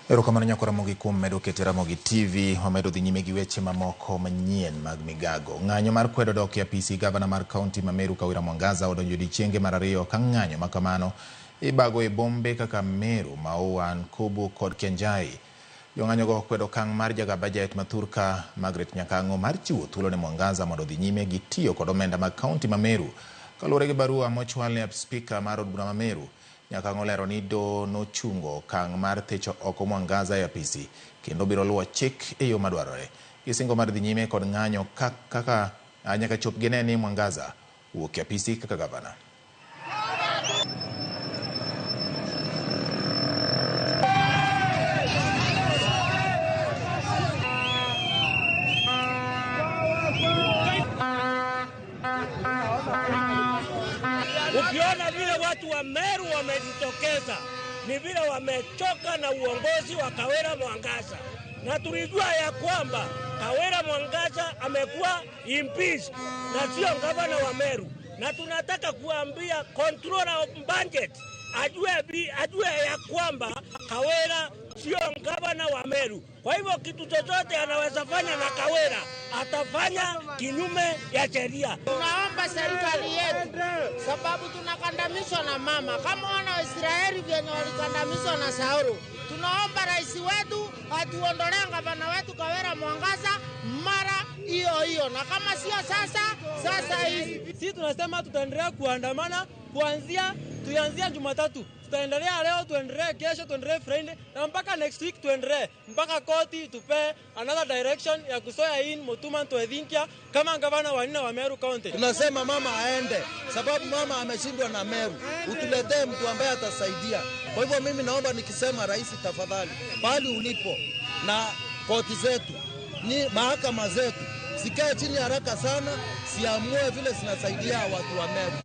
Erokamano nyako Ramogi kuom medo kete Ramogi TV. Wamedo dhi nyime gi weche mamoko manyien mag migago. Ng'anyo mar kwedo dok e apisi gavana mar kaunti ma Meru Kawira Mwangaza odonjo odiechienge mar ariyo ka ng'anyo ma kamano ibago e bombe kaka Meru, Maua, Nkubu kod Kianjai. Jong'anyogo kwedo okang' mar jaga bajet ma thurka Margaret Nyakang'o mar chiwo thuolo ne Mwangaza mondo odhi nyime gi tiyo kod omenda mag kaunti ma Meru. Kaluwore gi barua mochwal ne spika mar od bura ma Meru, Nyakang'o olero ni doho nochungo okang' mar thicho oko Mwangaza e apisi kendo biro luwo chik e yo madwarore. Gisingo mar dhi nyime kod ng'anyo kaka nyaka chop gine ni Mwangaza wuok e apisi kaka gavana. Ukiona vile watu wa Meru wamejitokeza ni vile wamechoka na uongozi wa Kawira Mwangaza, na tulijua ya kwamba Kawira Mwangaza amekuwa impeached na sio gavana wa Meru, na tunataka kuambia controller of budget ajue ya kwamba Kawira sio gavana wa Meru. Kwa hivyo kitu chochote anaweza fanya na Kawira atafanya kinyume ya sheria. Tunaomba serikali yetu, sababu tunakandamizwa na mama kama wana wa Israeli vyenye walikandamizwa na Saulu. Tunaomba rais wetu atuondolee gavana wetu Kawira Mwangaza mara hiyo hiyo, na kama sio sasa, sasa hivi. Sisi tunasema tutaendelea kuandamana kuanzia tuanzia Jumatatu, tutaendelea leo, tuendelee kesho, tuendelee Friday na mpaka next week tuendelee mpaka koti tupe another direction ya kuswear in Mutuma M'Ethingia kama gavana wa nne wa Meru County. Tunasema mama aende, sababu mama ameshindwa na Meru, utuletee mtu ambaye atasaidia. Kwa hivyo mimi naomba nikisema, rais, tafadhali, pahali ulipo na koti zetu ni mahakama zetu zikae chini haraka sana, siamue vile zinasaidia watu wa Meru.